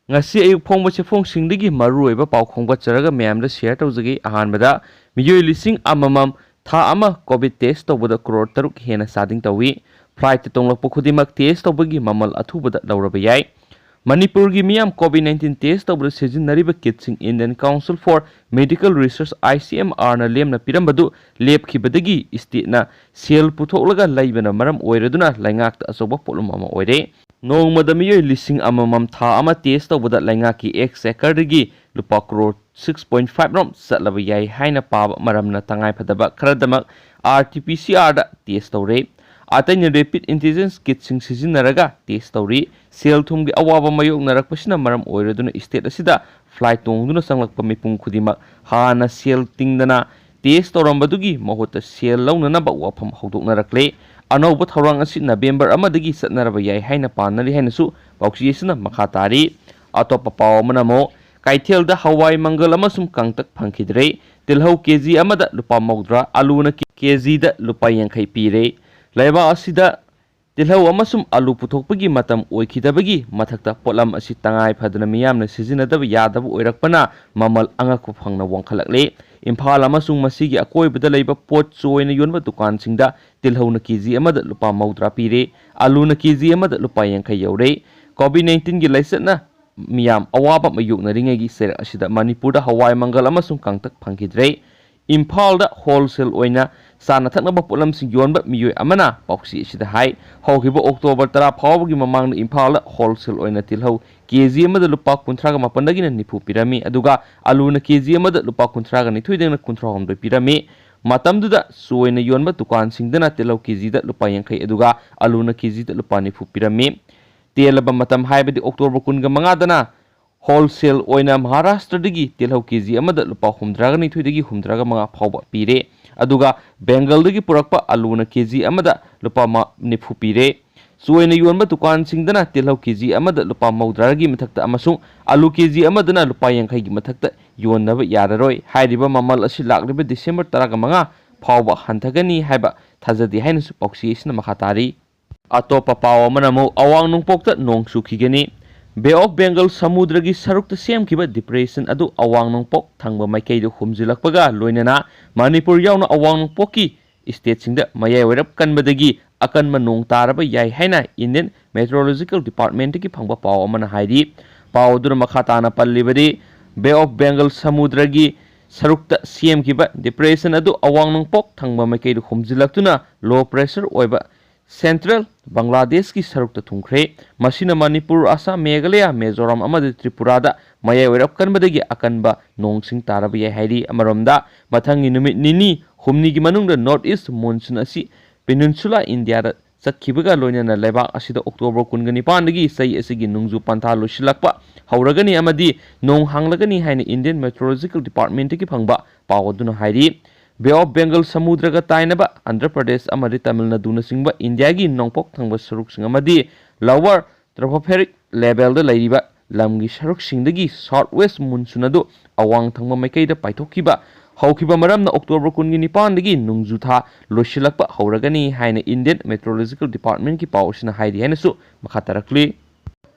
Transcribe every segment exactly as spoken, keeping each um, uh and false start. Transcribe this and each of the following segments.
ꯉꯁꯤ ꯑꯌꯨꯛ ꯐꯣꯡꯕ ꯆꯦꯐꯣꯡꯁꯤꯡꯗꯒꯤ ꯃꯔꯨꯑꯣꯏꯕ ꯄꯥꯎ ꯈꯣꯝꯒꯠꯆꯔꯒ ꯃꯌꯥꯝꯗ ꯁꯤꯌꯔ ꯇꯧꯖꯒꯦ꯫ ꯑꯍꯥꯟꯕꯗ, ꯃꯤꯑꯣꯏ ꯂꯤꯁꯤꯡ ꯑꯃꯃꯝ ꯊꯥ ꯑꯃ ꯀꯣꯚꯤꯗ ꯇꯦꯁ ꯇꯧꯕꯗ ꯀ꯭ꯔꯣꯔ ꯇꯔꯨꯛ ꯍꯦꯟꯅ ꯆꯥꯗꯤꯡ ꯇꯧꯏ꯫ ꯐ꯭ꯂꯥꯏꯠꯇ ꯇꯣꯡꯂꯛꯄ ꯈꯨꯗꯤꯡꯃꯛ ꯇꯦꯁ ꯇꯧꯕꯒꯤ ꯃꯃꯜ ꯑꯊꯨꯕꯗ ꯂꯧꯔꯕ ꯌꯥꯏ꯫ ꯃꯅꯤꯄꯨꯔꯒꯤ ꯃꯤꯌꯥꯝ ꯀꯣꯚꯤꯗ ꯅꯥꯏꯟꯇꯤꯟ ꯇꯦꯁ ꯇꯧꯕꯗ ꯁꯤꯖꯤꯟꯅꯔꯤꯕ ꯀꯤꯠꯁꯤꯡ Indian Council for Medical Research, I C M R ꯅ ꯂꯦꯝꯅ ꯄꯤꯔꯝꯕꯗꯨ ꯂꯦꯞꯈꯤꯕꯗꯒꯤ ꯏꯁꯇꯦꯠꯅ ꯁꯦꯜ ꯄꯨꯊꯣꯛꯂꯒ ꯂꯩꯕꯅ ꯃꯔꯝ ꯑꯣꯏꯔꯗꯨꯅ ꯂꯩꯉꯥꯛꯇ ꯑꯆꯧꯕ ꯄꯣꯠꯂꯨꯝ ꯑꯃ ꯑꯣꯏꯔꯦ꯫ ꯅꯣꯡꯃꯗ ꯃꯤꯑꯣꯏ ꯂꯤꯁꯤꯡ ꯑꯃꯃꯝ ꯊꯥ ꯑꯃ ꯇꯦꯁ ꯇꯧꯕꯗ ꯂꯩꯉꯥꯛꯀꯤ ꯑꯦꯛꯁ ꯆꯦꯀꯔꯗꯒꯤ ꯂꯨꯄꯥ ꯀ꯭ꯔꯣꯔ ꯁꯤꯛꯁ ꯄꯣꯏꯟ ꯐꯥꯏꯚ ꯔꯣꯝ ꯆꯠꯂꯕ ꯌꯥꯏ ꯍꯥꯏꯅ ꯄꯥꯕ ꯃꯔꯝꯅ ꯇꯉꯥꯏ ꯐꯗꯕ ꯈꯔꯗꯃꯛ ꯑꯥꯔ ꯇꯤ ꯄꯤ ꯁꯤ ꯑꯥꯔꯗ ꯇꯦꯁ ꯇꯧꯔꯦ꯫ ꯑꯇꯩꯅ ꯔꯦꯄꯤꯗ ꯑꯦꯟꯇꯤꯖꯦꯟꯁ ꯀꯤꯠꯁꯤꯡ ꯁꯤꯖꯤꯟꯅꯔꯒ ꯇꯦꯁ ꯇꯧꯔꯤ꯫ ꯁꯦꯜ ꯊꯨꯝꯒꯤ ꯑꯋꯥꯕ ꯃꯥꯌꯣꯛꯅꯔꯛꯄꯁꯤꯅ ꯃꯔꯝ ꯑꯣꯏꯔꯗꯨꯅ ꯏꯁꯇꯦꯠ ꯑꯁꯤꯗ ꯐ꯭ꯂꯥꯏꯠ ꯇꯣꯡꯗꯨꯅ ꯆꯪꯂꯛꯄ ꯃꯤꯄꯨꯝ ꯈꯨꯗꯤꯡꯃꯛ ꯍꯥꯟꯅ ꯁꯦꯜ ꯇꯤꯡꯗꯅ ꯇꯦꯁ ꯇꯧꯔꯝꯕꯗꯨꯒꯤ ꯃꯍꯨꯠꯇ ꯁꯦꯜ ꯂꯧꯅꯅꯕ ꯋꯥꯐꯝ ꯍꯧꯗꯣꯛꯅꯔꯛꯂꯦ꯫ ꯑꯅꯧꯕ ꯊꯧꯔꯥꯡ ꯑꯁꯤ ꯅꯕꯦꯝꯕꯔ ꯑꯃꯗꯒꯤ ꯆꯠꯅꯔꯕ ꯌꯥꯏ ꯍꯥꯏꯅ ꯄꯥꯅꯔꯤ ꯍꯥꯏꯅꯁꯨ ꯄꯥꯎꯆꯦ ꯑꯁꯤꯅ ꯃꯈꯥ ꯇꯥꯔꯤ꯫ ꯑꯇꯣꯞꯄ ꯄꯥꯎ ꯑꯃꯅ ꯑꯃꯨꯛ ꯀꯩꯊꯦꯜꯗ ꯍꯋꯥꯏ ꯃꯪꯒꯜ ꯑꯃꯁꯨꯡ ꯀꯪꯇꯛ ꯐꯪꯈꯤꯗ꯭ꯔꯦ꯫ ꯇꯤꯜꯍꯧ ꯀꯦ ꯖꯤ ꯑꯃꯗ ꯂꯨꯄꯥ ꯃꯧꯗ꯭ꯔꯥ, ꯑꯂꯨꯅ ꯀꯦ ꯖꯤꯗ ꯂꯨꯄꯥ ꯌꯥꯡꯈꯩ ꯄꯤꯔꯦ꯫ ꯂꯩꯕꯥꯛ ꯑꯁꯤꯗ ꯇꯤꯜꯍꯧ ꯑꯃꯁꯨꯡ ꯑꯂꯨ ꯄꯨꯊꯣꯛꯄꯒꯤ ꯃꯇꯝ ꯑꯣꯏꯈꯤꯗꯕꯒꯤ ꯃꯊꯛꯇ ꯄꯣꯠꯂꯝ ꯑꯁꯤ ꯇꯉꯥꯏ ꯐꯗꯅ ꯃꯤꯌꯥꯝꯅ ꯁꯤꯖꯤꯟꯅꯗꯕ ꯌꯥꯗꯕ ꯑꯣꯏꯔꯛꯄꯅ ꯃꯃꯜ ꯑꯉꯛꯄ ꯐꯪꯅ ꯋꯥꯡꯈꯠꯂꯛꯂꯦ꯫ ꯏꯝꯐꯥꯜ ꯑꯃꯁꯨꯡ ꯃꯁꯤꯒꯤ ꯑꯀꯣꯏꯕꯗ ꯂꯩꯕ ꯄꯣꯠ ꯆꯣꯏꯅ ꯌꯣꯟꯕ ꯗꯨꯀꯥꯟꯁꯤꯡꯗ ꯇꯤꯜꯍꯧꯅ ꯀꯦ ꯖꯤ ꯑꯃꯗ ꯂꯨꯄꯥ ꯃꯧꯗ꯭ꯔꯥ ꯄꯤꯔꯦ, ꯑꯂꯨꯅ ꯀꯦ ꯖꯤ ꯑꯃꯗ ꯂꯨꯄꯥ ꯌꯥꯡꯈꯩ ꯌꯧꯔꯦ꯫ ꯀꯣꯚꯤꯗ ꯅꯥꯏꯟꯇꯤꯟꯒꯤ ꯂꯥꯏꯆꯠꯅ ꯃꯤꯌꯥꯝ ꯑꯋꯥꯕ ꯃꯥꯌꯣꯛꯅꯔꯤꯉꯩꯒꯤ ꯆꯩꯔꯛ ꯑꯁꯤꯗ ꯃꯅꯤꯄꯨꯔꯗ ꯍꯋꯥꯏ ꯃꯪꯒꯜ ꯑꯃꯁꯨꯡ ꯀꯪꯇꯛ ꯐꯪꯈꯤꯗ꯭ꯔꯦ꯫ ꯏꯝꯐꯥꯜꯗ ꯍꯣꯜꯁꯦꯜ ꯑꯣꯏꯅ ꯆꯥꯅ ꯊꯛꯅꯕ ꯄꯣꯠꯂꯝꯁꯤꯡ ꯌꯣꯟꯕ ꯃꯤꯑꯣꯏ ꯑꯃꯅ ꯄꯥꯎꯆꯦ ꯑꯁꯤꯗ ꯍꯥꯏ, ꯍꯧꯈꯤꯕ ꯑꯣꯛꯇꯣꯕꯔ ꯇꯔꯥ ꯐꯥꯎꯕꯒꯤ ꯃꯃꯥꯡꯗ ꯏꯝꯐꯥꯜꯗ ꯍꯣꯜꯁꯦꯜ ꯑꯣꯏꯅ ꯇꯤꯜꯍꯧ ꯀꯦ ꯖꯤ ꯑꯃꯗ ꯂꯨꯄꯥ ꯀꯨꯟꯊ꯭ꯔꯥꯒ ꯃꯥꯄꯟꯗꯒꯤꯅ ꯅꯤꯐꯨ ꯄꯤꯔꯝꯃꯤ, ꯑꯗꯨꯒ ꯑꯂꯨꯅ ꯀꯦ ꯖꯤ ꯑꯃꯗ ꯂꯨꯄꯥ ꯀꯨꯟꯊ꯭ꯔꯥꯒ ꯅꯤꯊꯣꯏꯗꯒꯤꯅ ꯀꯨꯟꯊ꯭ꯔꯥꯍꯨꯝꯗꯣꯏ ꯄꯤꯔꯝꯃꯤ꯫ ꯃꯇꯝꯗꯨꯗ ꯆꯣꯏꯅ ꯌꯣꯟꯕ ꯗꯨꯀꯥꯟꯁꯤꯡꯗꯅ ꯇꯤꯜꯍꯧ ꯀꯦ ꯖꯤꯗ ꯂꯨꯄꯥ ꯌꯥꯡꯈꯩ, ꯑꯗꯨꯒ ꯑꯂꯨꯅ ꯀꯦ ꯖꯤꯗ ꯂꯨꯄꯥ ꯅꯤꯐꯨ ꯄꯤꯔꯝꯃꯤ꯫ ꯇꯦꯜꯂꯕ ꯃꯇꯝ, ꯍꯥꯏꯕꯗꯤ ꯑꯣꯛꯇꯣꯕꯔ ꯀꯨꯟꯒ ꯃꯉꯥꯗꯅ ꯍꯣꯜꯁꯦꯜ ꯑꯣꯏꯅ ꯃꯍꯥꯔꯥꯁꯇ꯭ꯔꯗꯒꯤ ꯇꯤꯜꯍꯧ ꯀꯦ ꯖꯤ ꯑꯃꯗ ꯂꯨꯄꯥ ꯍꯨꯝꯗ꯭ꯔꯥꯒ ꯅꯤꯊꯣꯏꯗꯒꯤ ꯍꯨꯝꯗ꯭ꯔꯥꯒ ꯃꯉꯥ ꯐꯥꯎꯕ ꯄꯤꯔꯦ꯫ ꯑꯗꯨꯒ ꯕꯦꯡꯒꯜꯗꯒꯤ ꯄꯨꯔꯛꯄ ꯑꯂꯨꯅ ꯀꯦ ꯖꯤ ꯑꯃꯗ ꯂꯨꯄꯥ ꯃ-, ꯅꯤꯐꯨ ꯄꯤꯔꯦ꯫ ꯆꯣꯏꯅ ꯌꯣꯟꯕ ꯗꯨꯀꯥꯟꯁꯤꯡꯗꯅ ꯇꯤꯜꯍꯧ ꯀꯦ ꯖꯤ ꯑꯃꯗ ꯂꯨꯄꯥ ꯃꯧꯗ꯭ꯔꯥꯒꯤ ꯃꯊꯛꯇ ꯑꯃꯁꯨꯡ ꯑꯂꯨ ꯀꯦ ꯖꯤ ꯑꯃꯗꯅ ꯂꯨꯄꯥ ꯌꯥꯡꯈꯩꯒꯤ ꯃꯊꯛꯇ ꯌꯣꯟꯅꯕ ꯌꯥꯔꯔꯣꯏ꯫ ꯍꯥꯏꯔꯤꯕ ꯃꯃꯜ ꯑꯁꯤ ꯂꯥꯛꯂꯤꯕ ꯗꯤꯁꯦꯝꯕꯔ ꯇꯔꯥꯒ ꯃꯉꯥ ꯐꯥꯎꯕ ꯍꯟꯊꯒꯅꯤ ꯍꯥꯏꯕ ꯊꯥꯖꯗꯦ ꯍꯥꯏꯅꯁꯨ ꯄꯥꯎꯆꯦ ꯑꯁꯤꯅ ꯃꯈꯥ ꯇꯥꯔꯤ꯫ ꯑꯇꯣꯞꯄ ꯄꯥꯎ ꯑꯃꯅ ꯑꯃꯨꯛ ꯑꯋꯥꯡ ꯅꯣꯡꯄꯣꯛꯇ ꯅꯣꯡ ꯆꯨꯈꯤꯒꯅꯤ꯫ ꯕꯦ ꯑꯣꯐ ꯕꯦꯡꯒꯜ ꯁꯃꯨꯗ꯭ꯔꯒꯤ ꯁꯔꯨꯛꯇ ꯁꯦꯝꯈꯤꯕ ꯗꯤꯄ꯭ꯔꯦꯁꯟ ꯑꯗꯨ ꯑꯋꯥꯡ ꯅꯣꯡꯄꯣꯛ ꯊꯪꯕ ꯃꯥꯏꯀꯩꯗ ꯍꯨꯝꯖꯤꯜꯂꯛꯄꯒ ꯂꯣꯏꯅꯅ ꯃꯅꯤꯄꯨꯔ ꯌꯥꯎꯅ ꯑꯋꯥꯡ ꯅꯣꯡꯄꯣꯛꯀꯤ ꯁ꯭ꯇꯦꯠꯁꯤꯡꯗ ꯃꯌꯥꯏ ꯑꯣꯏꯔꯞ ꯀꯟꯕꯗꯒꯤ ꯑꯀꯟꯕ ꯅꯣꯡ ꯇꯥꯔꯕ ꯌꯥꯏ ꯍꯥꯏꯅ ꯏꯟꯗꯤꯌꯟ ꯃꯦꯇ꯭ꯔꯣꯂꯣꯖꯤꯀꯦꯜ ꯗꯤꯄꯥꯔꯠꯃꯦꯟꯠꯇꯒꯤ ꯐꯪꯕ ꯄꯥꯎ ꯑꯃꯅ ꯍꯥꯏꯔꯤ꯫ ꯄꯥꯎ ꯑꯗꯨꯅ ꯃꯈꯥ ꯇꯥꯅ ꯄꯜꯂꯤꯕꯗꯤ, ꯕꯦ ꯑꯣꯐ ꯕꯦꯡꯒꯜ ꯁꯃꯨꯗ꯭ꯔꯒꯤ ꯁꯔꯨꯛꯇ ꯁꯦꯝꯈꯤꯕ ꯗꯤꯄ꯭ꯔꯦꯁꯟ ꯑꯗꯨ ꯑꯋꯥꯡ ꯅꯣꯡꯄꯣꯛ ꯊꯪꯕ ꯃꯥꯏꯀꯩꯗ ꯍꯨꯝꯖꯤꯜꯂꯛꯇꯨꯅ ꯂꯣ ꯄ꯭ꯔꯦꯁꯔ ꯑꯣꯏꯕ ꯁꯦꯟꯇ꯭ꯔꯦꯜ ꯕꯪꯒ꯭ꯂꯥꯗꯦꯁꯀꯤ ꯁꯔꯨꯛꯇ ꯊꯨꯡꯈ꯭ꯔꯦ꯫ ꯃꯁꯤꯅ ꯃꯅꯤꯄꯨꯔ, ꯑꯁꯥꯝ, ꯃꯦꯘꯥꯂꯌꯥ, ꯃꯤꯖꯣꯔꯥꯝ ꯑꯃꯗꯤ ꯇ꯭ꯔꯤꯄꯨꯔꯥꯗ ꯃꯌꯥꯏ ꯑꯣꯏꯔꯞ ꯀꯟꯕꯗꯒꯤ ꯑꯀꯟꯕ ꯅꯣꯡꯁꯤꯡ ꯇꯥꯔꯕ ꯌꯥꯏ ꯍꯥꯏꯔꯤ꯫ ꯑꯃꯔꯣꯝꯗ, ꯃꯊꯪꯒꯤ ꯅꯨꯃꯤꯠ ꯅꯤꯅꯤ ꯍꯨꯝꯅꯤꯒꯤ ꯃꯅꯨꯡꯗ ꯅꯣꯔꯠ ꯏꯁ ꯃꯣꯟꯁꯨꯟ ꯑꯁꯤ ꯄꯦꯅꯤꯟꯁꯨꯂꯥ ꯏꯟꯗꯤꯌꯥꯗ ꯆꯠꯈꯤꯕꯒ ꯂꯣꯏꯅꯅ ꯂꯩꯕꯥꯛ ꯑꯁꯤꯗ ꯑꯣꯛꯇꯣꯕꯔ ꯀꯨꯟꯒ ꯅꯤꯄꯥꯟꯗꯒꯤ ꯆꯍꯤ ꯑꯁꯤꯒꯤ ꯅꯣꯡꯖꯨ ꯄꯟꯊꯥ ꯂꯣꯏꯁꯤꯜꯂꯛꯄ ꯍꯧꯔꯒꯅꯤ ꯑꯃꯗꯤ ꯅꯣꯡ ꯍꯥꯡꯂꯒꯅꯤ ꯍꯥꯏꯅ ꯏꯟꯗꯤꯌꯟ ꯃꯦꯇ꯭ꯔꯣꯂꯣꯖꯤꯀꯦꯜ ꯗꯤꯄꯥꯔꯠꯃꯦꯟꯠꯇꯒꯤ ꯐꯪꯕ ꯄꯥꯎ ꯑꯗꯨꯅ ꯍꯥꯏꯔꯤ꯫ ꯕꯦ ꯑꯣꯐ ꯕꯦꯡꯒꯜ ꯁꯃꯨꯗ꯭ꯔꯒ ꯇꯥꯏꯅꯕ ꯑꯟꯙ꯭ꯔ ꯄ꯭ꯔꯗꯦꯁ ꯑꯃꯗꯤ ꯇꯥꯃꯤꯜ ꯅꯥꯗꯨꯅꯆꯤꯡꯕ ꯏꯟꯗꯤꯌꯥꯒꯤ ꯅꯣꯡꯄꯣꯛ ꯊꯪꯕ ꯁꯔꯨꯛꯁꯤꯡ ꯑꯃꯗꯤ ꯂꯋꯔ ꯇ꯭ꯔꯣꯄꯣꯐꯦꯔꯤꯛ ꯂꯦꯚꯦꯜꯗ ꯂꯩꯔꯤꯕ ꯂꯝꯒꯤ ꯁꯔꯨꯛꯁꯤꯡꯗꯒꯤ ꯁꯥꯎꯠ ꯋꯦꯁ ꯃꯨꯟꯁꯨꯟ ꯑꯗꯨ ꯑꯋꯥꯡ ꯊꯪꯕ ꯃꯥꯏꯀꯩꯗ ꯄꯥꯏꯊꯣꯛꯈꯤꯕ ꯍꯧꯈꯤꯕ ꯃꯔꯝꯅ ꯑꯣꯛꯇꯣꯕꯔ ꯀꯨꯟꯒ ꯅꯤꯄꯥꯟꯗꯒꯤ ꯅꯣꯡꯖꯨ ꯊꯥ ꯂꯣꯏꯁꯤꯜꯂꯛꯄ ꯍꯧꯔꯒꯅꯤ ꯍꯥꯏꯅ ꯏꯟꯗꯤꯌꯟ ꯃꯦꯇ꯭ꯔꯣꯂꯣꯖꯤꯀꯦꯜ ꯗꯤꯄꯥꯔꯠꯃꯦꯟꯠꯀꯤ ꯄꯥꯎ ꯑꯁꯤꯅ ꯍꯥꯏꯔꯤ ꯍꯥꯏꯅꯁꯨ ꯃꯈꯥ ꯇꯥꯔꯛꯂꯤ꯫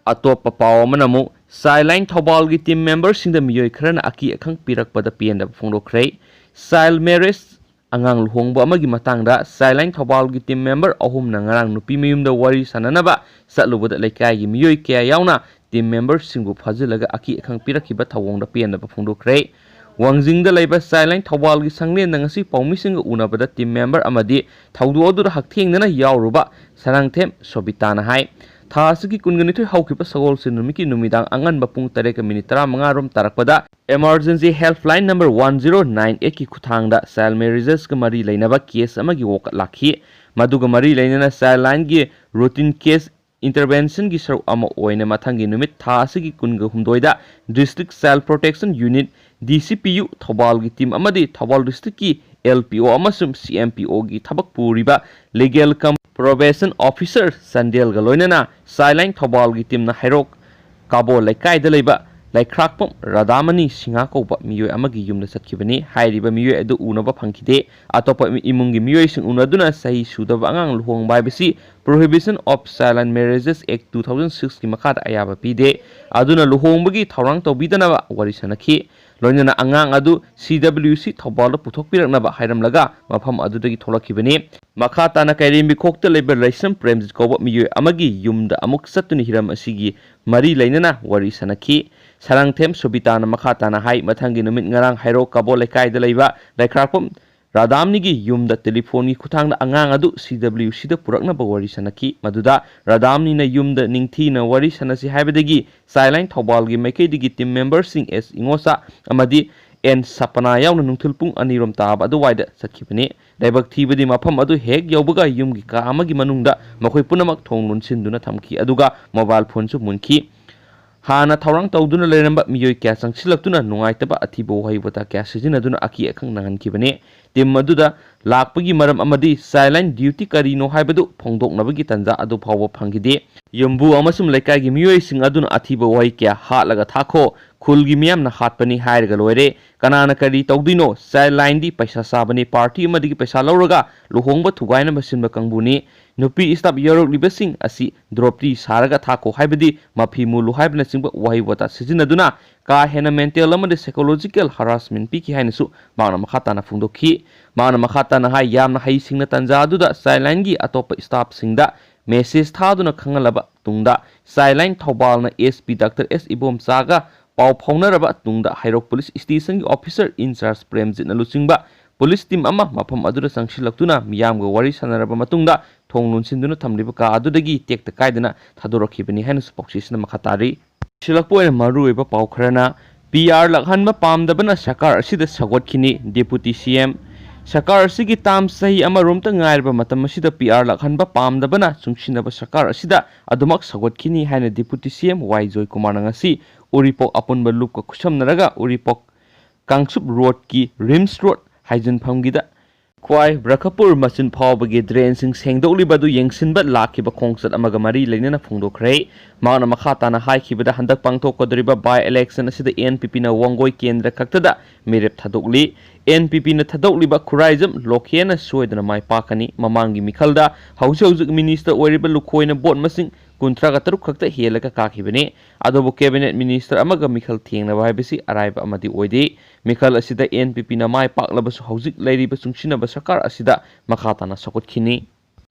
ꯑꯇꯣꯞꯄ ꯄꯥꯎ ꯑꯃꯅ ꯑꯃꯨꯛ, ꯆꯥꯏꯜ ꯂꯥꯏꯟ ꯊꯧꯕꯥꯜꯒꯤ ꯇꯤꯝ ꯃꯦꯝꯕꯔꯁꯤꯡꯗ ꯃꯤꯑꯣꯏ ꯈꯔꯅ ꯑꯀꯤ ꯑꯈꯪ ꯄꯤꯔꯛꯄꯗ ꯄꯦꯟꯗꯕ ꯐꯣꯡꯗꯣꯛꯈ꯭ꯔꯦ꯫ ꯆꯥꯏꯜ ꯃꯦꯔꯦꯖ, ꯑꯉꯥꯡ ꯂꯨꯍꯣꯡꯕ ꯑꯃꯒꯤ ꯃꯇꯥꯡꯗ ꯆꯥꯏꯜ ꯂꯥꯏꯟ ꯊꯧꯕꯥꯜꯒꯤ ꯇꯤꯝ ꯃꯦꯝꯕꯔ ꯑꯍꯨꯝꯅ ꯉꯔꯥꯡ ꯅꯨꯄꯤ ꯃꯌꯨꯝꯗ ꯋꯥꯔꯤ ꯁꯥꯟꯅꯅꯕ ꯆꯠꯂꯨꯕꯗ ꯂꯩꯀꯥꯏꯒꯤ ꯃꯤꯑꯣꯏ ꯀꯌꯥ ꯌꯥꯎꯅ ꯇꯤꯝ ꯃꯦꯝꯕꯔꯁꯤꯡꯕꯨ ꯐꯥꯖꯤꯜꯂꯒ ꯑꯀꯤ ꯑꯈꯪ ꯄꯤꯔꯛꯈꯤꯕ ꯊꯧꯑꯣꯡꯗ ꯄꯦꯟꯗꯕ ꯐꯣꯡꯗꯣꯛꯈ꯭ꯔꯦ꯫ ꯋꯥꯡꯖꯤꯡꯗ ꯂꯩꯕ ꯆꯥꯏꯜ ꯂꯥꯏꯟ ꯊꯧꯕꯥꯜꯒꯤ ꯁꯪꯂꯦꯟꯗ ꯉꯁꯤ ꯄꯥꯎꯃꯤꯁꯤꯡꯒ ꯎꯅꯕꯗ ꯇꯤꯝ ꯃꯦꯝꯕꯔ ꯑꯃꯗꯤ ꯊꯧꯗꯣꯛ ꯑꯗꯨꯗ ꯍꯛꯊꯦꯡꯅꯅ ꯌꯥꯎꯔꯨꯕ ꯁꯅꯥꯡꯊꯦꯝ ꯁꯣꯕꯤꯇꯥꯅ ꯍꯥꯏ, ꯊꯥ ꯑꯁꯤꯒꯤ ꯀꯨꯟꯒ ꯅꯤꯊꯣꯏ ꯍꯧꯈꯤꯕ ꯁꯒꯣꯜꯁꯦꯟ ꯅꯨꯃꯤꯠꯀꯤ ꯅꯨꯃꯤꯗꯥꯡ ꯑꯉꯟꯕ ꯄꯨꯡ ꯇꯔꯦꯠꯀ ꯃꯤꯅꯤꯠ ꯇꯔꯥꯃꯉꯥ ꯔꯣꯝ ꯇꯥꯔꯛꯄꯗ emergency helpline number one zero nine eight ꯀꯤ ꯈꯨꯠꯊꯥꯡꯗ ꯆꯥꯏꯜ ꯃꯦꯔꯦꯖꯦꯁꯀ ꯃꯔꯤ ꯂꯩꯅꯕ ꯀꯦꯁ ꯑꯃꯒꯤ ꯋꯥꯀꯠ ꯂꯥꯛꯈꯤ꯫ ꯃꯗꯨꯒ ꯃꯔꯤ ꯂꯩꯅꯅ ꯆꯥꯏꯜ ꯂꯥꯏꯟꯒꯤ ꯔꯨꯇꯤꯟ ꯀꯦꯁ ꯏꯟꯇꯔꯚꯦꯟꯁꯟꯒꯤ ꯁꯔꯨꯛ ꯑꯃ ꯑꯣꯏꯅ ꯃꯊꯪꯒꯤ ꯅꯨꯃꯤꯠ ꯊꯥ ꯑꯁꯤꯒꯤ ꯀꯨꯟꯒ ꯍꯨꯝꯗꯣꯏꯗ District Child Protection Unit, D C P U, ꯊꯧꯕꯥꯜꯒꯤ ꯇꯤꯝ ꯑꯃꯗꯤ ꯊꯧꯕꯥꯜ ꯗꯤꯁꯇ꯭ꯔꯤꯛꯀꯤ L P O ꯑꯃꯁꯨꯡ C M P O ꯒꯤ ꯊꯕꯛ ꯄꯨꯔꯤꯕ Legal cum Probation Officer ꯆꯥꯟꯗꯦꯜꯒ ꯂꯣꯏꯅꯅ ꯆꯥꯏꯜ ꯂꯥꯏꯟ ꯊꯧꯕꯥꯜꯒꯤ ꯇꯤꯝꯅ ꯍꯩꯔꯣꯛ ꯀꯥꯕꯣ ꯂꯩꯀꯥꯏꯗ ꯂꯩꯕ ꯂꯩꯈ꯭ꯔꯥꯛꯄꯝ ꯔꯥꯙꯥꯃꯅꯤ ꯁꯤꯡꯍ ꯀꯧꯕ ꯃꯤꯑꯣꯏ ꯑꯃꯒꯤ ꯌꯨꯝꯗ ꯆꯠꯈꯤꯕꯅꯤ꯫ ꯍꯥꯏꯔꯤꯕ ꯃꯤꯑꯣꯏ ꯑꯗꯨ ꯎꯅꯕ ꯐꯪꯈꯤꯗꯦ꯫ ꯑꯇꯣꯞꯄ ꯏꯃꯨꯡꯒꯤ ꯃꯤꯑꯣꯏꯁꯤꯡ ꯎꯅꯗꯨꯅ ꯆꯍꯤ ꯁꯨꯗꯕ ꯑꯉꯥꯡ ꯂꯨꯍꯣꯡꯕ ꯍꯥꯏꯕꯁꯤ Prohibition of Child Marriages Act two thousand six ꯀꯤ ꯃꯈꯥꯗ ꯑꯌꯥꯕ ꯄꯤꯗꯦ꯫ ꯑꯗꯨꯅ ꯂꯨꯍꯣꯡꯕꯒꯤ ꯊꯧꯔꯥꯡ ꯇꯧꯕꯤꯗꯅꯕ ꯋꯥꯔꯤ ꯁꯥꯅꯈꯤ꯫ ꯂꯣꯏꯅꯅ ꯑꯉꯥꯡ ꯑꯗꯨ C W C ꯊꯧꯕꯥꯜꯗ ꯄꯨꯊꯣꯛꯄꯤꯔꯛꯅꯕ ꯍꯥꯏꯔꯝꯂꯒ ꯃꯐꯝ ꯑꯗꯨꯗꯒꯤ ꯊꯣꯛꯂꯛꯈꯤꯕꯅꯤ꯫ ꯃꯈꯥ ꯇꯥꯅ ꯀꯩꯔꯦꯝꯕꯤꯈꯣꯛꯇ ꯂꯩꯕ ꯂꯩꯁ꯭ꯔꯝ ꯄ꯭ꯔꯦꯝꯖꯤꯠ ꯀꯧꯕ ꯃꯤꯑꯣꯏ ꯑꯃꯒꯤ ꯌꯨꯝꯗ ꯑꯃꯨꯛ ꯆꯠꯇꯨꯅ ꯍꯤꯔꯝ ꯑꯁꯤꯒꯤ ꯃꯔꯤ ꯂꯩꯅꯅ ꯋꯥꯔꯤ ꯁꯥꯅꯈꯤ꯫ ꯁꯔꯥꯡꯊꯦꯝ ꯁꯣꯕꯤꯇꯥꯅ ꯃꯈꯥ ꯇꯥꯅ ꯍꯥꯏ, ꯃꯊꯪꯒꯤ ꯅꯨꯃꯤꯠ ꯉꯔꯥꯡ ꯍꯩꯔꯣꯛ ꯀꯕꯣ ꯂꯩꯀꯥꯏꯗ ꯂꯩꯕ ꯂꯩꯈ꯭ꯔꯥꯛꯄꯝ ꯔꯥꯙꯥꯝꯅꯤꯒꯤ ꯌꯨꯝꯗ ꯇꯦꯂꯤꯐꯣꯟꯒꯤ ꯈꯨꯠꯊꯥꯡꯗ ꯑꯉꯥꯡ ꯑꯗꯨ C W C ꯗ ꯄꯨꯔꯛꯅꯕ ꯋꯥꯔꯤ ꯁꯥꯅꯈꯤ꯫ ꯃꯗꯨꯗ ꯔꯥꯙꯥꯝꯅꯤꯅ ꯌꯨꯝꯗ ꯅꯤꯡꯊꯤꯅ ꯋꯥꯔꯤ ꯁꯥꯅꯁꯤ ꯍꯥꯏꯕꯗꯒꯤ Childline ꯊꯧꯕꯥꯜꯒꯤ ꯃꯥꯏꯀꯩꯗꯒꯤ team member ꯁꯤꯡ S ꯏꯉꯣꯆꯥ ꯑꯃꯗꯤ N ꯁꯄꯅꯥ ꯌꯥꯎꯅ ꯅꯨꯡꯊꯤꯜ ꯄꯨꯡ ꯑꯅꯤꯔꯣꯝ ꯇꯥꯕ ꯑꯗꯨꯋꯥꯏꯗ ꯆꯠꯈꯤꯕꯅꯤ꯫ ꯂꯥꯏꯕꯛ ꯊꯤꯕꯗꯤ ꯃꯐꯝ ꯑꯗꯨ ꯍꯦꯛ ꯌꯧꯕꯒ ꯌꯨꯝꯒꯤ ꯀꯥ ꯑꯃꯒꯤ ꯃꯅꯨꯡꯗ ꯃꯈꯣꯏ ꯄꯨꯝꯅꯃꯛ ꯊꯣꯡ ꯂꯣꯟꯁꯤꯟꯗꯨꯅ ꯊꯝꯈꯤ, ꯑꯗꯨꯒ mobile phone ꯁꯨ ꯃꯨꯟꯈꯤ꯫ ꯍꯥꯟꯅ ꯊꯧꯔꯥꯡ ꯇꯧꯗꯨꯅ ꯂꯩꯔꯝꯕ ꯃꯤꯑꯣꯏ ꯀꯌꯥ ꯆꯪꯁꯤꯜꯂꯛꯇꯨꯅ ꯅꯨꯡꯉꯥꯏꯇꯕ ꯑꯊꯤꯕ ꯋꯥꯍꯩ ꯋꯥꯇꯥ ꯀꯌꯥ ꯁꯤꯖꯤꯟꯅꯗꯨꯅ ꯑꯀꯤ ꯑꯈꯪ ꯅꯪꯍꯟꯈꯤꯕꯅꯤ꯫ Team ꯑꯗꯨꯗ ꯂꯥꯛꯄꯒꯤ ꯃꯔꯝ ꯑꯃꯗꯤ Childline duty ꯀꯔꯤꯅꯣ ꯍꯥꯏꯕꯗꯨ ꯐꯣꯡꯗꯣꯛꯅꯕꯒꯤ ꯇꯥꯟꯖꯥ ꯑꯗꯨ ꯐꯥꯎꯕ ꯐꯪꯈꯤꯗꯦ꯫ ꯌꯨꯝꯕꯨ ꯑꯃꯁꯨꯡ ꯂꯩꯀꯥꯏꯒꯤ ꯃꯤꯑꯣꯏꯁꯤꯡ ꯑꯗꯨꯅ ꯑꯊꯤꯕ ꯋꯥꯍꯩ ꯀꯌꯥ ꯍꯥꯠꯂꯒ ꯊꯥꯈꯣ, ꯈꯨꯜꯒꯤ ꯃꯤꯌꯥꯝꯅ ꯍꯥꯠꯄꯅꯤ ꯍꯥꯏꯔꯒ ꯂꯣꯏꯔꯦ, ꯀꯅꯥꯅ ꯀꯔꯤ ꯇꯧꯗꯣꯏꯅꯣ? Childline ꯗꯤ ꯄꯩꯁꯥ ꯆꯥꯕꯅꯤ, party ꯑꯃꯗꯒꯤ ꯄꯩꯁꯥ ꯂꯧꯔꯒ ꯂꯨꯍꯣꯡꯕ ꯊꯨꯒꯥꯏꯅꯕ ꯁꯤꯟꯕ ꯀꯥꯡꯕꯨꯅꯤ꯫ ꯅꯨꯄꯤ staff ꯌꯥꯎꯔꯛꯂꯤꯕꯁꯤꯡ ꯑꯁꯤ ꯗ꯭ꯔꯣꯞꯇꯤ ꯁꯥꯔꯒ ꯊꯥꯈꯣ ꯍꯥꯏꯕꯗꯤ ꯃꯐꯤ ꯃꯨꯜꯂꯨ ꯍꯥꯏꯕꯅꯆꯤꯡꯕ ꯋꯥꯍꯩ ꯋꯥꯇꯥ ꯁꯤꯖꯤꯟꯅꯗꯨꯅ ꯀꯥ ꯍꯦꯟꯅ mental ꯑꯃꯗꯤ psychological harassment ꯄꯤꯈꯤ ꯍꯥꯏꯅꯁꯨ ꯃꯍꯥꯛꯅ ꯃꯈꯥ ꯇꯥꯅ ꯐꯣꯡꯗꯣꯛꯈꯤ꯫ ꯃꯍꯥꯛꯅ ꯃꯈꯥ ꯇꯥꯅ ꯍꯥꯏ, ꯌꯥꯝꯅ ꯍꯩꯁꯤꯡꯅ ꯇꯥꯟꯖꯥ ꯑꯗꯨꯗ Childline ꯒꯤ ꯑꯇꯣꯞꯄ staff ꯁꯤꯡꯗ message ꯊꯥꯗꯨꯅ ꯈꯪꯍꯜꯂꯕ ꯇꯨꯡꯗ Childline ꯊꯧꯕꯥꯜꯅ S P Doctor S ꯏꯕꯣꯝꯆꯥꯒ ꯄꯥꯎ ꯐꯥꯎꯅꯔꯕ ꯇꯨꯡꯗ ꯍꯩꯔꯣꯛ police station ꯒꯤ officer in charge ꯄ꯭ꯔꯦꯝꯖꯤꯠꯅ ꯂꯨꯆꯤꯡꯕ police team ꯑꯃ ꯃꯐꯝ ꯑꯗꯨꯗ ꯆꯪꯁꯤꯜꯂꯛꯇꯨꯅ ꯃꯤꯌꯥꯝꯒ ꯋꯥꯔꯤ ꯁꯥꯟꯅꯔꯕ ꯃꯇꯨꯡꯗ ꯊꯣꯡ ꯂꯣꯟꯁꯤꯟꯗꯨꯅ ꯊꯝꯂꯤꯕ ꯀꯥ ꯑꯗꯨꯗꯒꯤ ꯇꯦꯛꯇ ꯀꯥꯏꯗꯅ ꯊꯥꯗꯣꯔꯛꯈꯤꯕꯅꯤ ꯍꯥꯏꯅꯁꯨ ꯄꯥꯎꯆꯦꯁꯤꯅ ꯃꯈꯥ ꯇꯥꯔꯤ꯫ ꯁꯤꯜꯂꯛꯄ ꯑꯣꯏꯅ ꯃꯔꯨꯑꯣꯏꯕ ꯄꯥꯎ ꯈꯔꯅ, P R ꯂꯥꯛꯍꯟꯕ ꯄꯥꯝꯗꯕꯅ ꯁꯔꯀꯥꯔ ꯑꯁꯤꯗ ꯁꯧꯒꯠꯈꯤꯅꯤ, Deputy C M꯫ ꯁꯔꯀꯥꯔ ꯑꯁꯤꯒꯤ term ꯆꯍꯤ ꯑꯃꯔꯣꯝꯇ ꯉꯥꯏꯔꯕ ꯃꯇꯝ ꯑꯁꯤꯗ P R ꯂꯥꯛꯍꯟꯕ ꯄꯥꯝꯗꯕꯅ ꯆꯨꯡꯁꯤꯟꯅꯕ ꯁꯔꯀꯥꯔ ꯑꯁꯤꯗ ꯑꯗꯨꯃꯛ ꯁꯧꯒꯠꯈꯤꯅꯤ ꯍꯥꯏꯅ Deputy C M Y ꯖꯣꯏꯀꯨꯃꯥꯔꯅ ꯉꯁꯤ ꯎꯔꯤꯄꯣꯛ ꯑꯄꯨꯟꯕ ꯂꯨꯞꯀ ꯈꯨꯠꯁꯝꯅꯔꯒ ꯎꯔꯤꯄꯣꯛ ꯀꯥꯡꯆꯨꯞ road ꯀꯤ RIMS road ꯍꯥꯏꯖꯤꯟꯐꯝꯒꯤꯗ ꯀ꯭ꯋꯥꯏ ꯕ꯭ꯔꯈꯄꯨꯔ ꯃꯆꯤꯟ ꯐꯥꯎꯕꯒꯤ ꯗ꯭ꯔꯦꯟꯁꯤꯡ ꯁꯦꯡꯗꯣꯛꯂꯤꯕ ꯑꯗꯨ ꯌꯦꯡꯁꯤꯟꯕ ꯂꯥꯛꯈꯤꯕ ꯈꯣꯡꯆꯠ ꯑꯃꯒ ꯃꯔꯤ ꯂꯩꯅꯅ ꯐꯣꯡꯗꯣꯛꯈ꯭ꯔꯦ꯫ ꯃꯍꯥꯛꯅ ꯃꯈꯥ ꯇꯥꯅ ꯍꯥꯏꯈꯤꯕꯗ, ꯍꯟꯗꯛ ꯄꯥꯡꯊꯣꯛꯀꯗꯧꯔꯤꯕ by election ꯑꯁꯤꯗ ꯑꯦꯟ ꯄꯤ ꯄꯤꯅ ꯋꯥꯡꯒꯣꯏ ꯀꯦꯟꯗ꯭ꯔ ꯈꯛꯇꯗ ꯃꯤꯔꯦꯞ ꯊꯥꯗꯣꯛꯂꯤ꯫ ꯑꯦꯟ ꯄꯤ ꯄꯤꯅ ꯊꯥꯗꯣꯛꯂꯤꯕ ꯈꯨꯔꯥꯏꯖꯝ ꯂꯣꯀꯦꯅ ꯁꯣꯏꯗꯅ ꯃꯥꯏ ꯄꯥꯛꯀꯅꯤ꯫ ꯃꯃꯥꯡꯒꯤ ꯃꯤꯈꯜꯗ ꯍꯧꯖꯤꯛ ꯍꯧꯖꯤꯛ ꯃꯤꯅꯤꯁꯇꯔ ꯑꯣꯏꯔꯤꯕ ꯂꯨꯈꯣꯏꯅ ꯚꯣꯠ ꯃꯁꯤꯡ ꯀꯨꯟꯊ꯭ꯔꯥꯒ ꯇꯔꯨꯛ ꯈꯛꯇ ꯍꯦꯜꯂꯒ ꯀꯥꯈꯤꯕꯅꯤ꯫ ꯑꯗꯨꯕꯨ ꯀꯦꯕꯤꯅꯦꯠ ꯃꯤꯅꯤꯁꯇꯔ ꯑꯃꯒ ꯃꯤꯈꯜ ꯊꯦꯡꯅꯕ ꯍꯥꯏꯕꯁꯤ ꯑꯔꯥꯏꯕ ꯑꯃꯗꯤ ꯑꯣꯏꯗꯦ꯫ ꯃꯤꯈꯜ ꯑꯁꯤꯗ ꯑꯦꯟ ꯄꯤ ꯄꯤꯅ ꯃꯥꯏ ꯄꯥꯛꯂꯕꯁꯨ, ꯍꯧꯖꯤꯛ ꯂꯩꯔꯤꯕ ꯆꯨꯡꯁꯤꯟꯅꯕ ꯁꯔꯀꯥꯔ ꯑꯁꯤꯗ ꯃꯈꯥ ꯇꯥꯅ ꯁꯧꯒꯠꯈꯤꯅꯤ꯫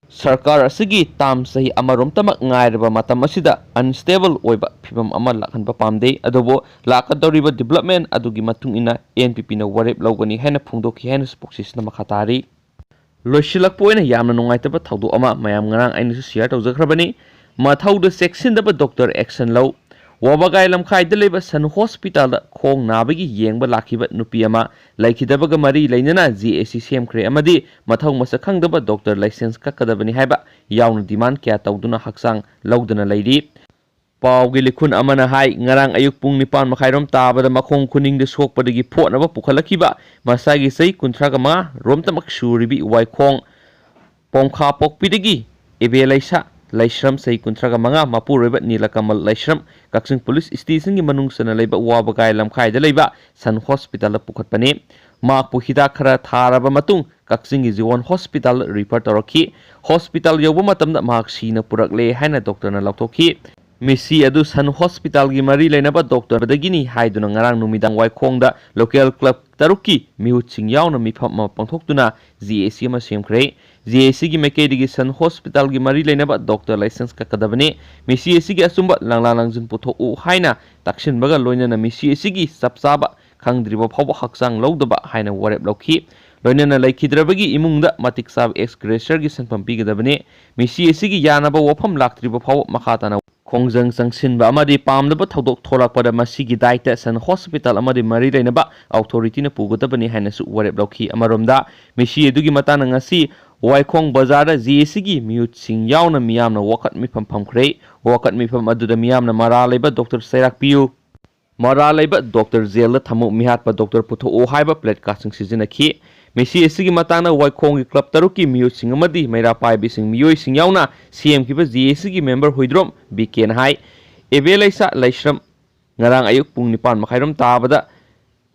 ꯁꯔꯀꯥꯔ ꯑꯁꯤꯒꯤ ꯇꯥꯝ ꯆꯍꯤ ꯑꯃꯔꯣꯝꯇꯃꯛ ꯉꯥꯏꯔꯕ ꯃꯇꯝ ꯑꯁꯤꯗ unstable ꯑꯣꯏꯕ ꯐꯤꯕꯝ ꯑꯃ ꯂꯥꯛꯍꯟꯕ ꯄꯥꯝꯗꯦ꯫ ꯑꯗꯨꯕꯨ ꯂꯥꯛꯀꯗꯧꯔꯤꯕ development ꯑꯗꯨꯒꯤ ꯃꯇꯨꯡ ꯏꯟꯅ ꯑꯦꯟ ꯄꯤ ꯄꯤꯅ ꯋꯥꯔꯦꯞ ꯂꯧꯒꯅꯤ ꯍꯥꯏꯅ ꯐꯣꯡꯗꯣꯛꯈꯤ ꯍꯥꯏꯅꯁꯨ ꯄꯨꯛꯆꯦꯁꯤꯅ ꯃꯈꯥ ꯇꯥꯔꯤ꯫ ꯂꯣꯏꯁꯤꯜꯂꯛꯄ ꯑꯣꯏꯅ ꯌꯥꯝꯅ ꯅꯨꯡꯉꯥꯏꯇꯕ ꯊꯧꯗꯣꯛ ꯑꯃ ꯃꯌꯥꯝ ꯉꯔꯥꯡ ꯑꯩꯅꯁꯨ share ꯇꯧꯖꯈ꯭ꯔꯕꯅꯤ꯫ ꯃꯊꯧꯗ ꯆꯦꯛꯁꯤꯟꯗꯕ ꯗꯣꯛꯇꯔ action ꯂꯧ꯫ ꯋꯥꯕꯒꯥꯏ ꯂꯝꯈꯥꯏꯗ ꯂꯩꯕ ꯁꯟ ꯍꯣꯁꯄꯤꯇꯥꯜꯗ ꯈꯣꯡ ꯅꯥꯕꯒꯤ ꯌꯦꯡꯕ ꯂꯥꯛꯈꯤꯕ ꯅꯨꯄꯤ ꯑꯃ ꯂꯩꯈꯤꯗꯕꯒ ꯃꯔꯤ ꯂꯩꯅꯅ ꯖꯤ ꯑꯦ ꯁꯤ ꯁꯦꯝꯈ꯭ꯔꯦ ꯑꯃꯗꯤ ꯃꯊꯧ ꯃꯁꯛ ꯈꯪꯗꯕ ꯗꯣꯛꯇꯔ ꯂꯥꯏꯁꯦꯟꯁ ꯀꯛꯀꯗꯕꯅꯤ ꯍꯥꯏꯕ ꯌꯥꯎꯅ demand ꯀꯌꯥ ꯇꯧꯗꯨꯅ ꯍꯛꯆꯥꯡ ꯂꯧꯗꯨꯅ ꯂꯩꯔꯤ꯫ ꯄꯥꯎꯒꯤ ꯂꯤꯈꯨꯟ ꯑꯃꯅ ꯍꯥꯏ, ꯉꯔꯥꯡ ꯑꯌꯨꯛ ꯄꯨꯡ ꯅꯤꯄꯥꯟ ꯃꯈꯥꯏꯔꯣꯝ ꯇꯥꯕꯗ ꯃꯈꯣꯡ ꯈꯨꯅꯤꯡꯗ ꯁꯣꯛꯄꯗꯒꯤ ꯐꯣꯠꯅꯕ ꯄꯨꯈꯠꯂꯛꯈꯤꯕ ꯃꯁꯥꯒꯤ ꯆꯍꯤ ꯀꯨꯟꯊ꯭ꯔꯥꯒ ꯃꯉꯥ ꯔꯣꯝꯇꯃꯛ ꯁꯨꯔꯤꯕꯤ ꯋꯥꯏꯈꯣꯡ ꯄꯣꯡꯈꯥꯄꯣꯛꯄꯤꯗꯒꯤ ꯏꯕꯦꯂꯩꯁꯥ ꯂꯩꯁ꯭ꯔꯝ, ꯆꯍꯤ ꯀꯨꯟꯊ꯭ꯔꯥꯒ ꯃꯉꯥ, ꯃꯄꯨꯔꯣꯏꯕ ꯅꯤꯂꯀꯃꯜ ꯂꯩꯁ꯭ꯔꯝ, ꯀꯛꯆꯤꯡ ꯄꯨꯂꯤꯁ ꯁ꯭ꯇꯦꯁꯟꯒꯤ ꯃꯅꯨꯡ ꯆꯟꯅ ꯂꯩꯕ ꯋꯥꯕꯒꯥꯏ ꯂꯝꯈꯥꯏꯗ ꯂꯩꯕ ꯁꯟ ꯍꯣꯁꯄꯤꯇꯥꯜꯗ ꯄꯨꯈꯠꯄꯅꯤ꯫ ꯃꯍꯥꯛꯄꯨ ꯍꯤꯗꯥꯛ ꯈꯔ ꯊꯥꯔꯕ ꯃꯇꯨꯡ ꯀꯛꯆꯤꯡꯒꯤ ꯖꯤꯋꯣꯟ ꯍꯣꯁꯄꯤꯇꯥꯜꯗ refer ꯇꯧꯔꯛꯈꯤ꯫ ꯍꯣꯁꯄꯤꯇꯥꯜ ꯌꯧꯕ ꯃꯇꯝꯗ ꯃꯍꯥꯛ ꯁꯤꯅ ꯄꯨꯔꯛꯂꯦ ꯍꯥꯏꯅ ꯗꯣꯛꯇꯔꯅ ꯂꯥꯎꯊꯣꯛꯈꯤ꯫ ꯃꯤꯁꯤ ꯑꯗꯨ ꯁꯟ ꯍꯣꯁꯄꯤꯇꯥꯜꯒꯤ ꯃꯔꯤ ꯂꯩꯅꯕ ꯗꯣꯛꯇꯔꯗꯒꯤꯅꯤ ꯍꯥꯏꯗꯨꯅ ꯉꯔꯥꯡ ꯅꯨꯃꯤꯗꯥꯡ ꯋꯥꯏꯈꯣꯡꯗ local club ꯇꯔꯨꯛꯀꯤ ꯃꯤꯍꯨꯠꯁꯤꯡ ꯌꯥꯎꯅ ꯃꯤꯐꯝ ꯑꯃ ꯄꯥꯡꯊꯣꯛꯇꯨꯅ ꯖꯤ ꯑꯦ ꯁꯤ ꯑꯃ ꯁꯦꯝꯈ꯭ꯔꯦ꯫ ꯖꯤ ꯑꯦ ꯁꯤꯒꯤ ꯃꯥꯏꯀꯩꯗꯒꯤ ꯁꯟ ꯍꯣꯁꯄꯤꯇꯥꯜꯒꯤ ꯃꯔꯤ ꯂꯩꯅꯕ ꯗꯣꯛꯇꯔ ꯂꯥꯏꯁꯦꯟꯁ ꯀꯛꯀꯗꯕꯅꯤ꯫ ꯃꯤꯁꯤ ꯑꯁꯤꯒꯤ ꯑꯆꯨꯝꯕ ꯂꯪꯂꯥ ꯂꯪꯖꯤꯟ ꯄꯨꯊꯣꯛꯎ ꯍꯥꯏꯅ ꯇꯛꯁꯤꯟꯕꯒ ꯂꯣꯏꯅꯅ ꯃꯤꯁꯤ ꯑꯁꯤꯒꯤ ꯆꯞ ꯆꯥꯕ ꯈꯪꯗ꯭ꯔꯤꯕ ꯐꯥꯎꯕ ꯍꯛꯆꯥꯡ ꯂꯧꯗꯕ ꯍꯥꯏꯅ ꯋꯥꯔꯦꯞ ꯂꯧꯈꯤ꯫ ꯂꯣꯏꯅꯅ ꯂꯩꯈꯤꯗ꯭ꯔꯕꯒꯤ ꯏꯃꯨꯡꯗ ꯃꯇꯤꯛ ꯆꯥꯕ ex gratia ꯒꯤ ꯁꯦꯟꯐꯝ ꯄꯤꯒꯗꯕꯅꯤ꯫ ꯃꯤꯁꯤ ꯑꯁꯤꯒꯤ ꯌꯥꯅꯕ ꯋꯥꯐꯝ ꯂꯥꯛꯇ꯭ꯔꯤꯕ ꯐꯥꯎꯕ ꯃꯈꯥ ꯇꯥꯅ ꯈꯣꯡꯖꯪ ꯆꯪꯁꯤꯟꯕ ꯑꯃꯗꯤ ꯄꯥꯝꯗꯕ ꯊꯧꯗꯣꯛ ꯊꯣꯛꯂꯛꯄꯗ ꯃꯁꯤꯒꯤ ꯗꯥꯏꯇ ꯁꯟ ꯍꯣꯁꯄꯤꯇꯥꯜ ꯑꯃꯗꯤ ꯃꯔꯤ ꯂꯩꯅꯕ ꯑꯣꯊꯣꯔꯤꯇꯤꯅ ꯄꯨꯒꯗꯕꯅꯤ ꯍꯥꯏꯅꯁꯨ ꯋꯥꯔꯦꯞ ꯂꯧꯈꯤ꯫ ꯑꯃꯔꯣꯝꯗ, ꯃꯤꯁꯤ ꯑꯗꯨꯒꯤ ꯃꯇꯥꯡꯗ ꯉꯁꯤ ꯋꯥꯏꯈꯣꯡ ꯕꯖꯥꯔꯗ ꯖꯤ ꯑꯦ ꯁꯤꯒꯤ ꯃꯤꯍꯨꯠꯁꯤꯡ ꯌꯥꯎꯅ ꯃꯤꯌꯥꯝꯅ ꯋꯥꯀꯠ ꯃꯤꯐꯝ ꯐꯝꯈ꯭ꯔꯦ꯫ ꯋꯥꯀꯠ ꯃꯤꯐꯝ ꯑꯗꯨꯗ ꯃꯤꯌꯥꯝꯅ ꯃꯔꯥ ꯂꯩꯕ ꯗꯣꯛꯇꯔ ꯆꯩꯔꯥꯛꯄꯤꯌꯨ, ꯃꯔꯥ ꯂꯩꯕ ꯗꯣꯛꯇꯔ ꯖꯦꯜꯗ ꯊꯝꯃꯨ, ꯃꯤꯍꯥꯠꯄ ꯗꯣꯛꯇꯔ ꯄꯨꯊꯣꯛꯎ ꯍꯥꯏꯕ placard ꯁꯤꯡ ꯁꯤꯖꯤꯟꯅꯈꯤ꯫ ꯃꯤꯁꯤ ꯑꯁꯤꯒꯤ ꯃꯇꯥꯡꯗ ꯋꯥꯏꯈꯣꯡꯒꯤ ꯀ꯭ꯂꯕ ꯇꯔꯨꯛꯀꯤ ꯃꯤꯑꯣꯏꯁꯤꯡ ꯑꯃꯗꯤ ꯃꯩꯔꯥ ꯄꯥꯏꯕꯤꯁꯤꯡ ꯃꯤꯑꯣꯏꯁꯤꯡ ꯌꯥꯎꯅ ꯁꯦꯝꯈꯤꯕ ꯖꯦ ꯑꯦ ꯁꯤꯒꯤ ꯃꯦꯝꯕꯔ ꯍꯨꯏꯗ꯭ꯔꯣꯝ ꯕꯤ ꯀꯦꯅ ꯍꯥꯏ꯫ ꯑꯦꯕꯦ ꯂꯩꯁꯥ ꯂꯩꯁ꯭ꯔꯝ ꯉꯔꯥꯡ ꯑꯌꯨꯛ ꯄꯨꯡ ꯅꯤꯄꯥꯟ ꯃꯈꯥꯏꯔꯣꯝ ꯇꯥꯕꯗ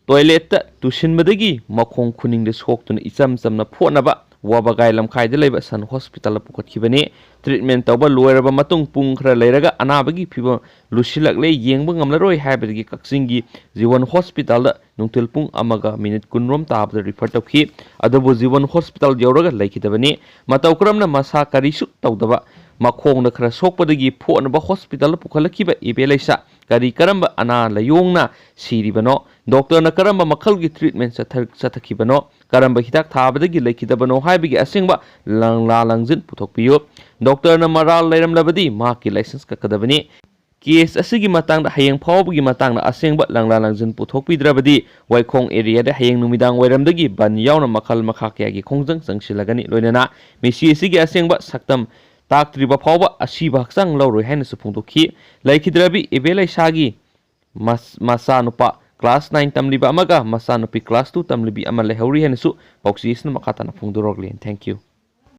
ꯇꯣꯏꯂꯦꯠꯇ ꯇꯨꯁꯤꯟꯕꯗꯒꯤ ꯃꯈꯣꯡ ꯈꯨꯅꯤꯡꯗ ꯁꯣꯛꯇꯨꯅ ꯏꯆꯝ ꯆꯝꯅ ꯐꯣꯠꯅꯕ ꯋꯥꯕꯒꯥꯏ ꯂꯝꯈꯥꯏꯗ ꯂꯩꯕ ꯁꯟ ꯍꯣꯁꯄꯤꯇꯥꯜꯗ ꯄꯨꯈꯠꯈꯤꯕꯅꯤ꯫ ꯇ꯭ꯔꯤꯠꯃꯦꯟ ꯇꯧꯕ ꯂꯣꯏꯔꯕ ꯃꯇꯨꯡ ꯄꯨꯡ ꯈꯔ ꯂꯩꯔꯒ ꯑꯅꯥꯕꯒꯤ ꯐꯤꯕꯝ ꯂꯨꯁꯤꯜꯂꯛꯂꯦ, ꯌꯦꯡꯕ ꯉꯝꯂꯔꯣꯏ ꯍꯥꯏꯕꯗꯒꯤ ꯀꯛꯆꯤꯡꯒꯤ ꯖꯤꯕꯟ ꯍꯣꯁꯄꯤꯇꯥꯜꯗ ꯅꯨꯡꯊꯤꯜ ꯄꯨꯡ ꯑꯃꯒ ꯃꯤꯅꯤꯠ ꯀꯨꯟꯔꯣꯝ ꯇꯥꯕꯗ ꯔꯤꯐꯔ ꯇꯧꯈꯤ꯫ ꯑꯗꯨꯕꯨ ꯖꯤꯕꯟ ꯍꯣꯁꯄꯤꯇꯥꯜ ꯌꯧꯔꯒ ꯂꯩꯈꯤꯗꯕꯅꯤ꯫ ꯃꯇꯧ ꯀꯔꯝꯅ ꯃꯁꯥ ꯀꯔꯤꯁꯨ ꯇꯧꯗꯕ ꯃꯈꯣꯡꯗ ꯈꯔ ꯁꯣꯛꯄꯗꯒꯤ ꯐꯣꯠꯅꯕ ꯍꯣꯁꯄꯤꯇꯥꯜꯗ ꯄꯨꯈꯠꯂꯛꯈꯤꯕ ꯏꯕꯦ ꯂꯩꯁꯥ ꯀꯔꯤ ꯀꯔꯝꯕ ꯑꯅꯥ ꯂꯥꯏꯌꯣꯡꯅ ꯁꯤꯔꯤꯕꯅꯣ? ꯗꯣꯛꯇꯔꯅ ꯀꯔꯝꯕ ꯃꯈꯜꯒꯤ ꯇ꯭ꯔꯤꯠꯃꯦꯟ ꯆꯠꯊ-, ꯆꯠꯊꯈꯤꯕꯅꯣ? ꯀꯔꯝꯕ ꯍꯤꯗꯥꯛ ꯊꯥꯕꯗꯒꯤ ꯂꯩꯈꯤꯗꯕꯅꯣ ꯍꯥꯏꯕꯒꯤ ꯑꯁꯦꯡꯕ ꯂꯪꯂꯥ ꯂꯪꯖꯤꯟ ꯄꯨꯊꯣꯛꯄꯤꯌꯨ꯫ ꯗꯣꯛꯇꯔꯅ ꯃꯔꯥꯜ ꯂꯩꯔꯝꯂꯕꯗꯤ ꯃꯍꯥꯛꯀꯤ ꯂꯥꯏꯁꯦꯟꯁ ꯀꯛꯀꯗꯕꯅꯤ꯫ ꯀꯦꯁ ꯑꯁꯤꯒꯤ ꯃꯇꯥꯡꯗ ꯍꯌꯦꯡ ꯐꯥꯎꯕꯒꯤ ꯃꯇꯥꯡꯗ ꯑꯁꯦꯡꯕ ꯂꯪꯂꯥ ꯂꯪꯖꯤꯟ ꯄꯨꯊꯣꯛꯄꯤꯗ꯭ꯔꯕꯗꯤ ꯋꯥꯏꯈꯣꯡ ꯑꯦꯔꯤꯌꯥꯗ ꯍꯌꯦꯡ ꯅꯨꯃꯤꯗꯥꯡ ꯋꯥꯏꯔꯝꯗꯒꯤ ꯕꯟ ꯌꯥꯎꯅ ꯃꯈꯜ ꯃꯈꯥ ꯀꯌꯥꯒꯤ ꯈꯣꯡꯖꯪ ꯆꯪꯁꯤꯜꯂꯒꯅꯤ꯫ ꯂꯣꯏꯅꯅ ꯃꯤꯁꯤ ꯑꯁꯤꯒꯤ ꯑꯁꯦꯡꯕ ꯁꯛꯇꯝ ꯇꯥꯛꯇ꯭ꯔꯤꯕ ꯐꯥꯎꯕ ꯑꯁꯤꯕ ꯍꯛꯆꯥꯡ ꯂꯧꯔꯣꯏ ꯍꯥꯏꯅꯁꯨ ꯐꯣꯡꯗꯣꯛꯈꯤ꯫ ꯂꯩꯈꯤꯗ꯭ꯔꯕꯤ ꯏꯕꯦ ꯂꯩꯁꯥꯒꯤ ꯃꯆꯥꯅꯨꯄꯥ ꯀ꯭ꯂꯥꯁ ꯅꯥꯏꯟ ꯇꯝꯂꯤꯕ ꯑꯃꯒ ꯃꯆꯥꯅꯨꯄꯤ ꯀ꯭ꯂꯥꯁ ꯇꯨ ꯇꯝꯂꯤꯕꯤ ꯑꯃ ꯂꯩꯍꯧꯔꯤ ꯍꯥꯏꯅꯁꯨ ꯄꯥꯎꯆꯦꯁꯤꯅ ꯃꯈꯥ ꯇꯥꯅ ꯐꯣꯡꯗꯣꯔꯛꯂꯤ꯫ Thank you꯫